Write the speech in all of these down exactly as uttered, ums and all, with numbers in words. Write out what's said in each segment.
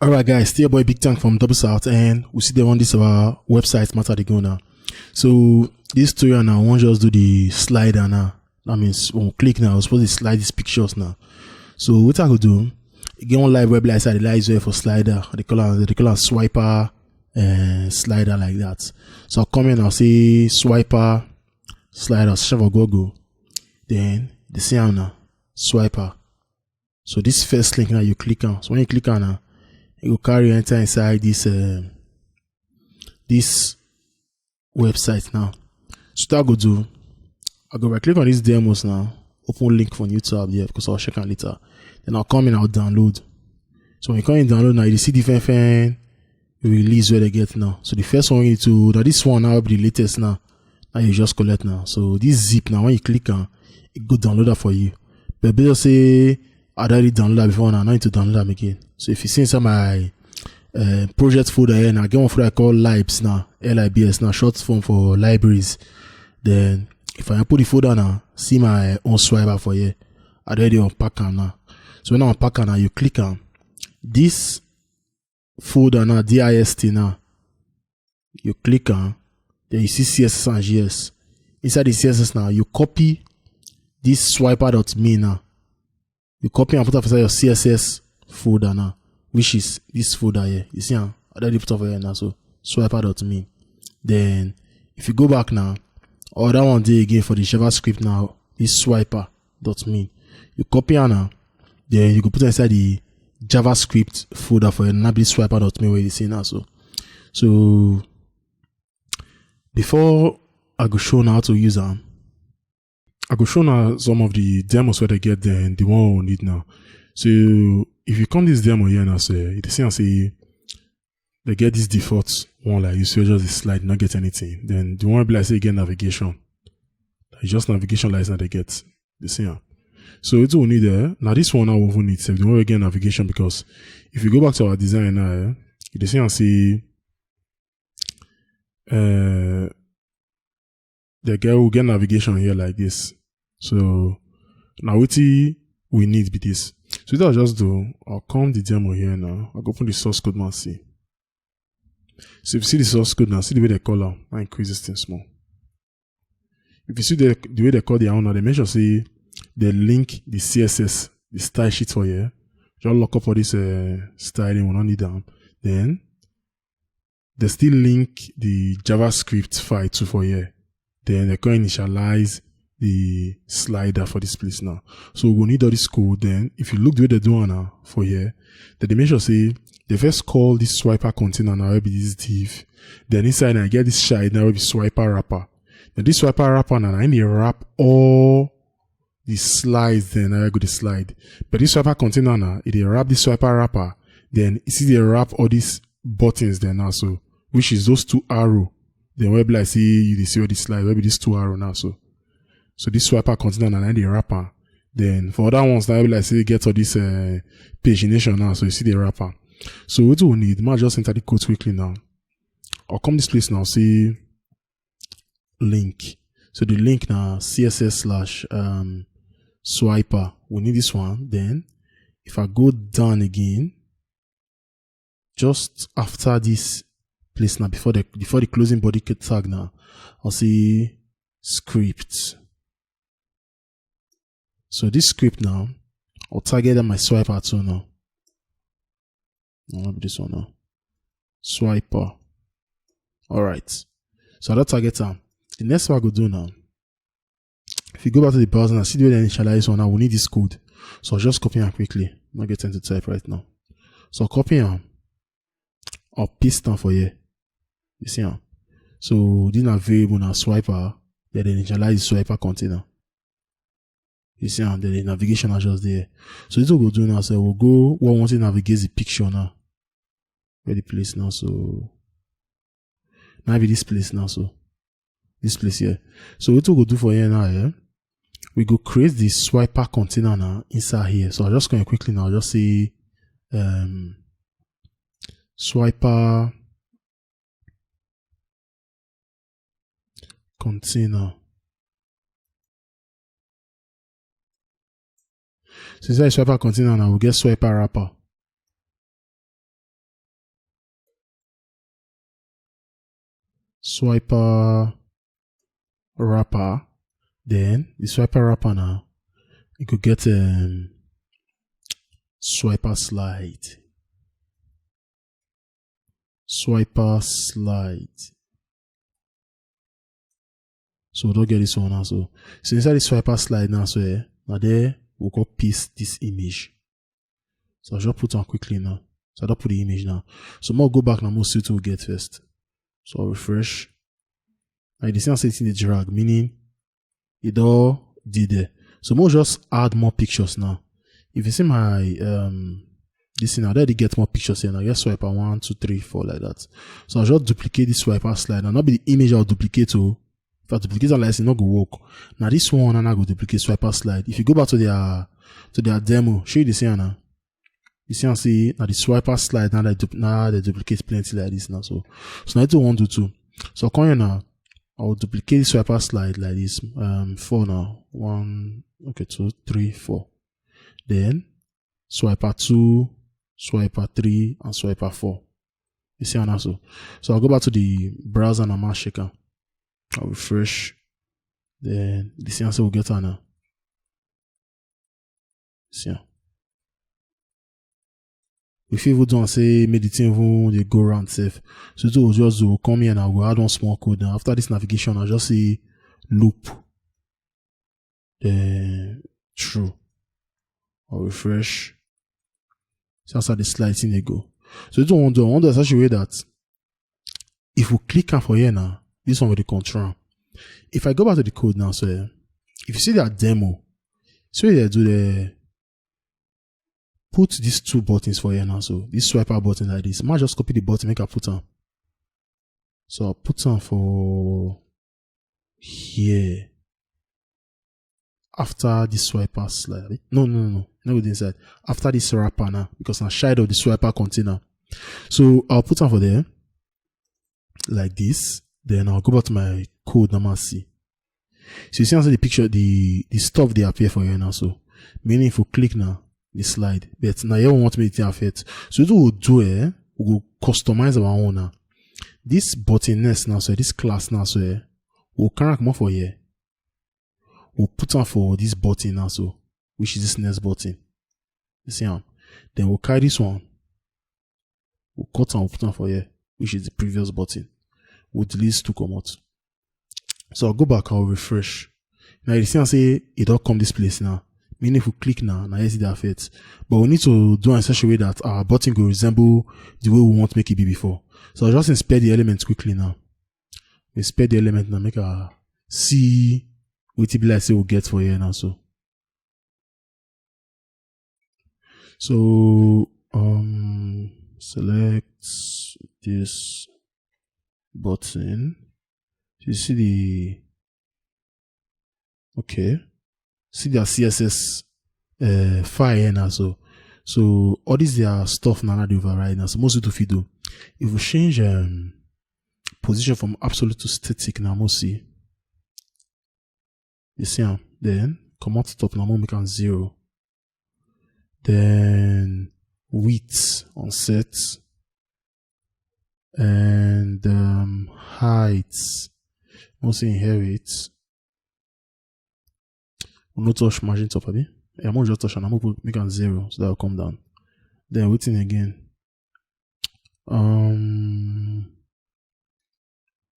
Alright, guys, still your boy Big Tank from Double South, and we see them on this our website, Matter the Go now. So this tutorial now, one just do the slider now. That means when we click now, we're supposed to slide these pictures now. So what I go do? Again, one live web like I said, the live web for slider. They call it, they call it swiper and slider like that. So I'll come in, I'll say swiper slider, search for Google. Then the same now, swiper. So this first link now you click on. So when you click on now, it will carry you enter inside this um, this website now. So that go do. I go right click on these demos now. Open link for new tab there because I'll check on later. Then I'll come in, I'll download. So when you come in download now, you see different fan release where they get now. So the first one you need to now this one now will be the latest now. Now you just collect now. So this zip now when you click on, it go download that for you. But better say I already download that before now. I need to download them again. So if you see inside my uh, project folder here now, I get one folder I call Libs now, L I B S now, short form for libraries. Then if I put the folder now, see my own swiper for here. I already unpack am now. So when I unpack am now, you click on this folder now, D I S T now. You click on, then you see C S S and G S. Inside the C S S now, you copy this swiper.me now. You copy and put it inside your C S S folder now, which is this folder here. You see, I already put over here now. So swiper.me. Then if you go back now, all that one day again for the JavaScript now, this swiper.me. You copy am now, then you go put inside the JavaScript folder for your Nabi swiper.me where you see now. So, so before I go show now how to use them, I go show now some of the demos where they get there and the one we need now. So if you come this demo here now, say you see and say they get this default one like you see just the slide, not get anything. Then the one be like say you get navigation. It's just navigation like now they get. They see am. So it's all we need there. Now this one now we need save the one we get navigation because if you go back to our design now, eh, you see and see uh, the girl will get navigation here like this. So now what we need be this. So what I'll just do, I'll come the demo here now. I'll go open the source code and see. So if you see the source code now, see the way they call am. I increase this thing small. If you see the, the way they call their own now, they make sure say they link the C S S, the style sheet for here. Just lock up all this uh, styling, we don't need them. Then they still link the JavaScript file too for here. Then they can initialize the slider for this place now. So we need all this code. Then if you look the way they do am now for here, then they make sure say they first call this swiper container now will be this div. Then inside now I get this shade now will be swiper wrapper. Then this swiper wrapper now, now they wrap all the slides then now I go the slide. But this swiper container now, it dey wrap this swiper wrapper. Then you see they wrap all these buttons then now so, which is those two arrow. Then where be like say you dey see all the slide, where be these two arrow now so. So this swiper container now, now they wrap am. Then for other ones now, be like say you get all this uh, pagination now, so you see the wrapper. So what do we need? Might just enter the code quickly now. I'll come this place now, see link. So the link now C S S slash um swiper. We need this one. Then if I go down again, just after this place now, before the before the closing body tag now, I'll see script. So this script now, I'll target that my swiper too now. I'll have this one now. Swiper. All right. So I'll target them. The next one I go do now. If you go back to the browser and see the way they initialize one now, we need this code. So I'll just copy and quickly. I'm not getting to type right now. So I'll copy them. I'll paste them for here. You see them. So these are variable now swiper. Then they initialize the swiper container. You see, and the navigation is just there. So this will go do now. So we'll go what we want to navigate the picture now. Where the place now? So now be this place now. So this place here. So what we go do for here now? Yeah, we go create the swiper container now inside here. So I'll just go quickly now. I'll just say um swiper container. So inside swiper container now, we get swiper wrapper. swiper wrapper. Then the swiper wrapper now, you could get um swiper slide. Swiper slide. So we don't get this one now. So, so inside the swiper slide now, so eh, now there we go paste this image. So I just put on quickly now. So I don't put the image now. So more go back now, more see to get first. So I'll refresh. I the same setting the drag, meaning it all did there. So more just add more pictures now. If you see my um this thing, I already get more pictures here now. Just swipe at one, two, three, four like that. So I'll just duplicate this swiper slide. And not be the image I'll duplicate to. If I duplicate like this, it not go work. Now this one and I go duplicate swiper slide. If you go back to their to their demo, show you the same now. You see and see now the swiper slide now they, du- now they duplicate plenty like this now. So so now I do one do two. So I come here now. I'll duplicate the swiper slide like this. Um four now. One, okay, two, three, four. Then swiper two, swiper three, and swiper four. You see now so. So I'll go back to the browser and I'll check am. I'll refresh. Then the same answer will get her now. See am. We fit even do and say make the thing even dey go round sef. So it will just do come here now. We'll add one small code now. After this navigation, I'll just say loop. Then true. I'll refresh. So that's how the slide thing they go. So it don't want to do. I want to essentially way that if we click am for here now, this one will control am. If I go back to the code now, so eh, if you see that demo, so they do the put these two buttons for here now. So this swiper button like this, might just copy the button, make I put on. So I'll put on for here after the swiper slide. No, no, no, no, not with inside. After this wrapper now, because I'm shy of the swiper container. So I'll put on for there like this. Then I'll go back to my code now and see. So you see, I the picture, the the stuff they appear for here now. So meaning if we click now, the slide. But now you want me to affect. So what we'll do here, we will customize our own now. This button next now, so this class now, so here, we'll crank more for here. We'll put on for this button now, so which is this next button. You see am? Then we'll carry this one. We'll cut and we'll put on for here, which is the previous button. We'll delete to come out. So I'll go back, I'll refresh. Now you see I say it all come this place now. Meaning if we click now, now you see the effect. But we need to do in such a way that our button will resemble the way we want to make it be before. So I'll just inspect the element quickly now. Inspect the element now, make a see what it be like say we get for here now. So so um select this button. You see the okay. See their C S S uh, file here now. So so all these their stuff now they override now. So most of the do. If we change um position from absolute to static now, most see. You see am? Then come out top now, make am zero. Then width on set and um, height. Once you inherit, we no touch margin top, abi? Yeah, I'm just touch and I'm gonna make am zero so that will come down. Then waiting again. Um,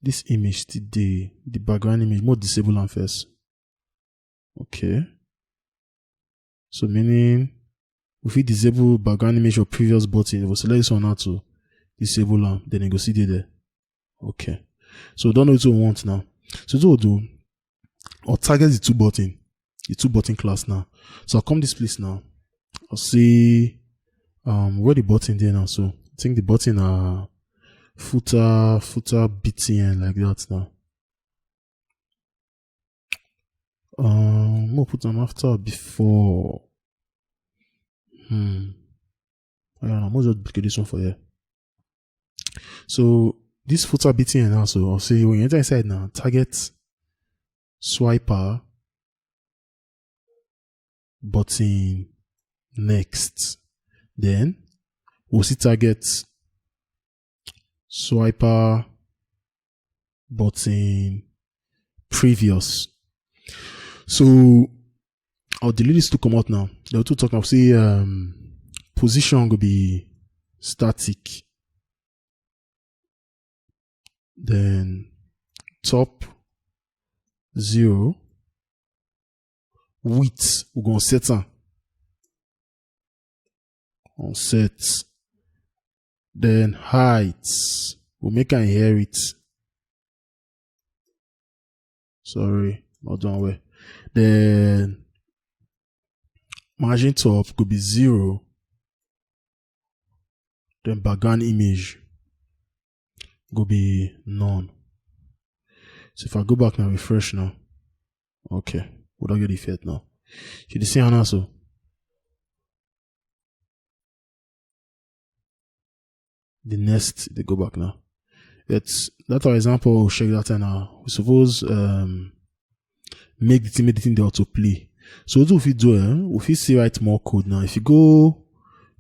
this image today, the background image, more disable am first. Okay. So meaning if we disable background image or previous button, if we select this one now to disable am, then you go see dey there. Okay. So don't know what we want now. So what we'll do, I'll target the two button, the two button class now. So I'll come this place now. I'll see um where the button there now. So I think the button are footer footer B T N like that now. Um, we'll put them after before. Hmm. I don't know. I'm gonna just duplicate this one for here. So this footer B T N now. So I'll say when you enter inside now, target swiper button next. Then we'll see target swiper button previous. So I'll delete this to come out now. They'll two talk now. See, um, position go be static. Then top zero, width, we're gonna set on. On set. Then height, we'll make an inherit. Sorry, not done well. Then margin top could be zero. Then background image go be none. So if I go back now, refresh now. Okay, we don't get the effect now. You see how now so? The next, they go back now. It's that our example. We'll check that time now. We suppose um make the thing, make the thing they autoplay. So what if we do? Eh? If we see write more code now, if you go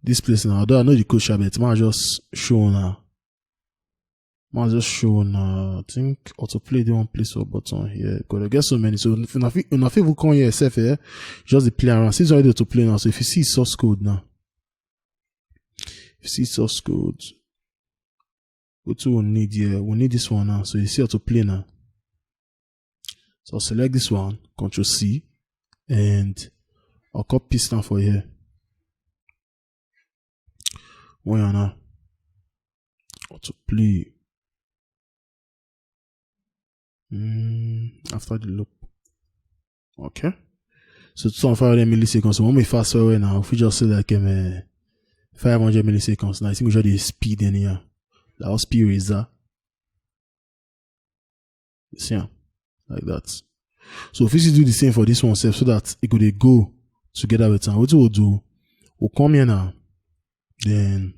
this place now, although I know the code shall be, it might just show now. Might just show now. I think autoplay the one place or button here. Because I get so many. So if you if you come here, safe here, just the play around. See, it's already autoplay now. So if you see source code now, if you see source code, what we need here? We need this one now. So you see autoplay now. So I'll select this one, Control C, and I'll copy this now for here. Where are now? Autoplay. Mm, after the loop. Okay. So two hundred milliseconds. So when we fast forward now, if we just say like um, uh, five hundred milliseconds, now I think we should speed anyhow. That was speed razor. You see am? Like that. So if we do the same for this one sef, so that it go dey go together with am. Wetin we'll do? We'll come here now. Then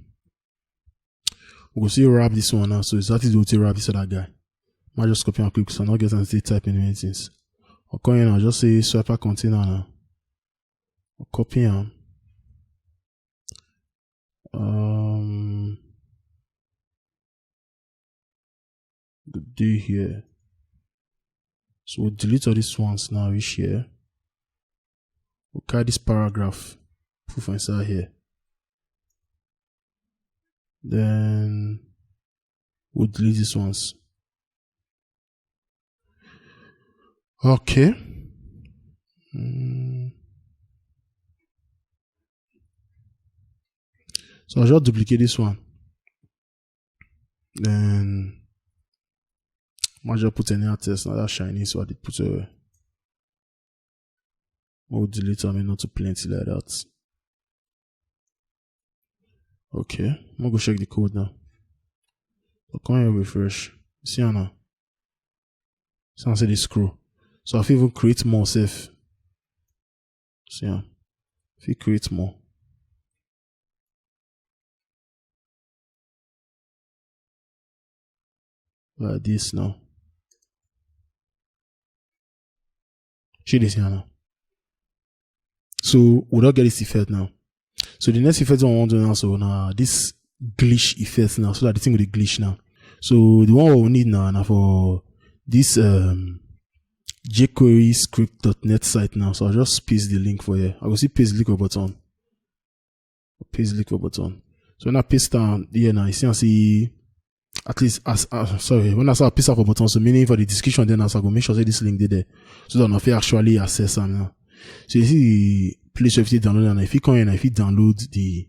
we go see wrap this one now. So exactly the way to wrap this other guy. Might just copy and click, so I not get anything type in many things. I'll come here now, just say swiper container now. I'll copy am. Um, the D here. So we'll delete all these ones now, reach here. We'll carry this paragraph, put for inside here. Then we'll delete these ones. Okay. Mm. So I'll just duplicate this one. Then I'll just put any other text now that shiny, so I did put away. We'll delete, I mean, not too plenty like that. Okay, I'm gonna go check the code now. So come here, refresh. See am now. So I say they scroll. So I fit even create more sef. See am. If you create more. Like this now. See this here now. So we don't get this effect now. So the next effect I want to do now, so now this glitch effect now, so that the thing will glitch now. So the one we need now, now for this um jQuery script dot net site now. So I'll just paste the link for here. I will see paste the link for button. Paste the link for button. So when I paste down here now, you see I see at least as uh, sorry, when I say paste for button, so meaning for the description, then as I go make sure say this link dey there. So that I fit actually access am now. So you see the place where you fit download, and if you come in, if you download the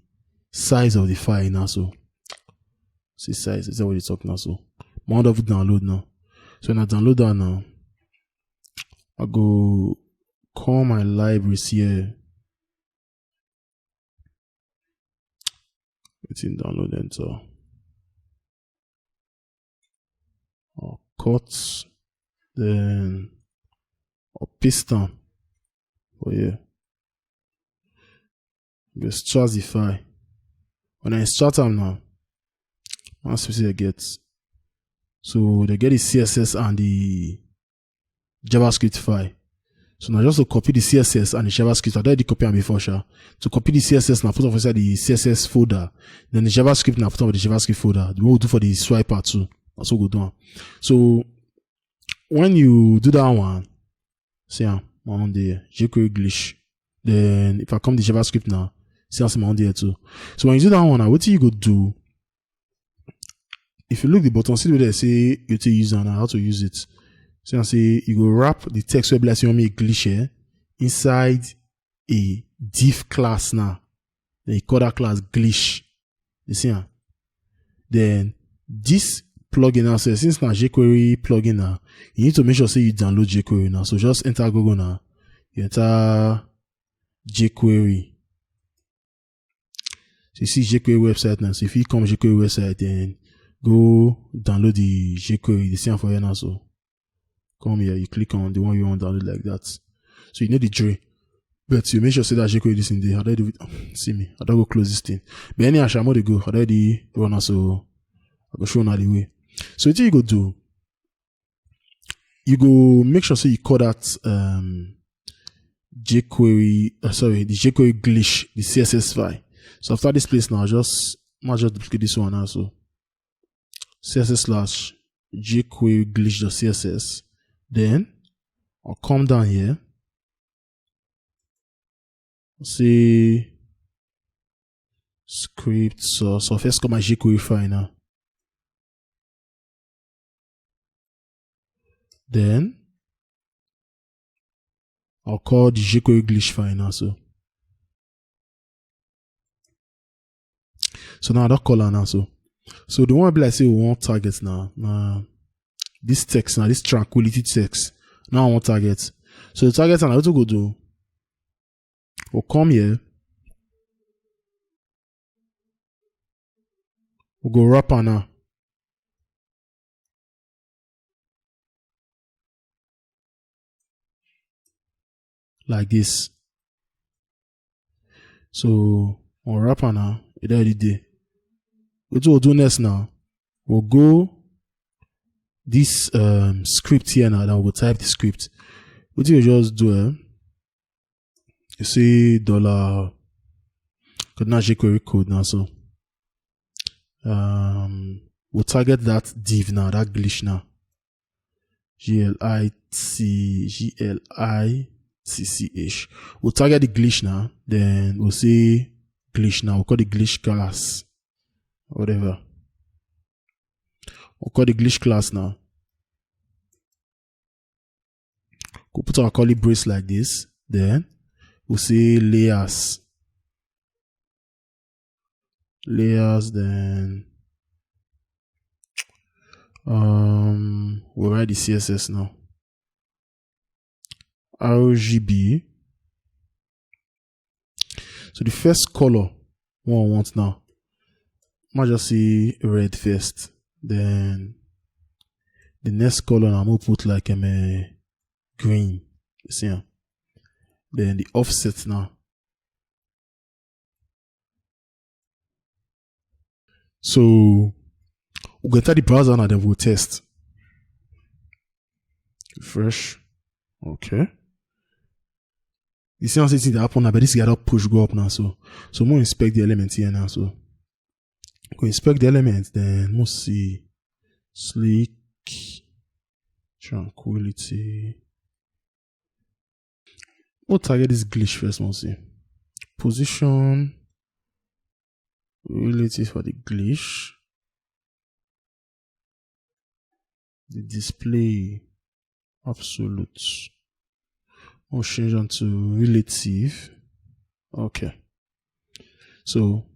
size of the file now, so see size, is that what you talk now? So more of download now. So when I download that now, I go call my libraries here. It's in download, enter. Or cut, then or paste am for here. Go extract the file. When I extract am now, once we see I get, so they get the C S S and the JavaScript file. So now just to copy the C S S and the JavaScript, I already copy am before, sha. To copy the C S S now, put am inside the C S S folder. Then the JavaScript now, put am for the JavaScript folder. The one we do for the swiper too. That's what we do am. So when you do that one, see am, my own dey here, jQuery glitch. Then if I come the JavaScript now, see am, see my own dey here too. So when you do that one now, wetin you go do? If you look the button, see where they say you take use am and how to use it. See am say you go wrap the text wey be like say you want make e glitch here inside a div class now. Then you call that class glitch. You see am? Then this plugin now, so since na jQuery plugin now, you need to make sure say you download jQuery now. So just enter Google now. You enter jQuery. So you see jQuery website now. So if you come jQuery website, then go download the jQuery. You see am for here now. So come here, you click on the one you want to download like that. So you know the tray. But you make sure say that jQuery this in there. I don't do it. See me. I don't go close this thing. But anyhow, sha, more dey go. I don't dey run am, so I go show una the way. So wetin you go do? You go make sure say you call that um jQuery, uh, sorry, the jQuery glitch, the C S S file. So after this place now, just, might just duplicate this one now. So C S S slash jQuery glitch dot C S S. Then I'll come down here. See script. So, so first come my jQuery file now. Then I'll call the jQuery glitch file now. So, so now I don't call her now. So, so the one be like say we want target now. Now this text now, this tranquility text. Now I want target. So the target now, what we go do? We'll come here. We go wrap am now. Like this. So we'll wrap am now. It already dey. Wetin we'll do next now? We'll go this um script here now. Then we'll type the script. Wetin you just do? Eh? You see dollar. Cause na jQuery code now. So um we'll target that div now, that glitch now. G L I T G L I T C H. We'll target the glitch now. Then we'll say glitch now. We'll call the glitch class. Whatever. We'll call the glitch class now. We'll put our curly brace like this. Then we'll say layers. Layers, then um we'll write the C S S now. R G B. So the first color one I want now, might just say red first. Then the next color now, I'm gonna put like um, a green. You see am? Then the offset now. So we'll go enter the browser now, then we'll test. Refresh. Okay. You see how something that happen now, but this guy don't push go up now. So, so we'll inspect the element here now. So go inspect the element, then we'll see slick tranquility. We'll target this glitch first, we'll see. Position relative for the glitch. The display absolute. We'll change on to relative. Okay. So,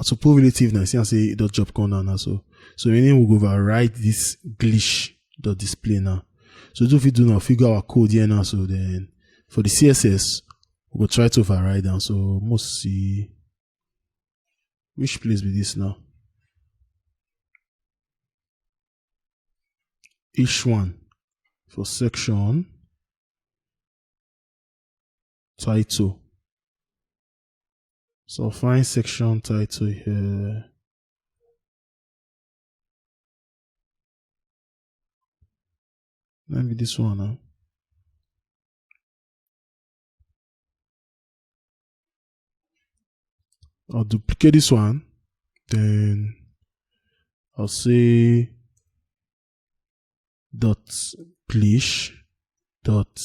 so put relative now. See, I say it don't drop corner now. So, so meaning we'll go override this glitch dot display now. So, do we do now? Figure our code here now. So then, for the C S S, we'll try to override them. So, we'll see which place be this now. Each one for section title. So find section title here. Maybe this one now. I'll duplicate this one. Then I'll say dot plish dot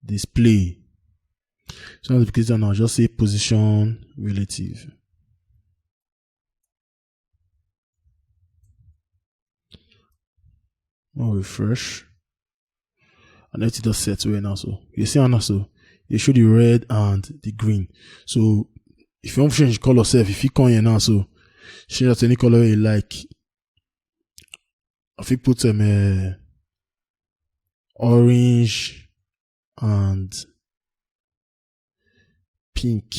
display. So as you click on now, just say position relative. I'll refresh. And let it just set where now. So you see now, so you show the red and the green. So if you want to change color self, if you come here now, so change that to any color you like. If you put um, uh, orange and pink,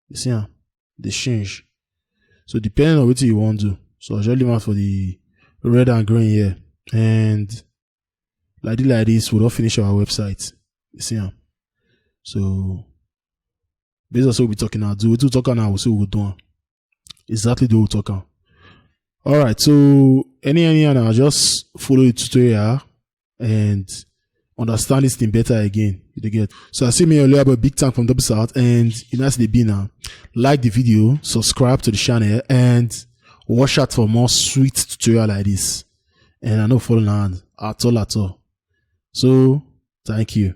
you see, ah, they change. So depending on what you want to do, so I just leave out for the red and green here, and like this, like this, we don't finish our website. You see, ah. So based on what we talking now, do we talk now? We see what we do. Exactly the whole talk. All right. So any any now, just follow the tutorial and understand this thing better again. You dey get. So I see me earlier, but big time from W South, and you know as they be now. Like the video, subscribe to the channel, and watch out for more sweet tutorial like this. And I know follow hand at all at all. So thank you.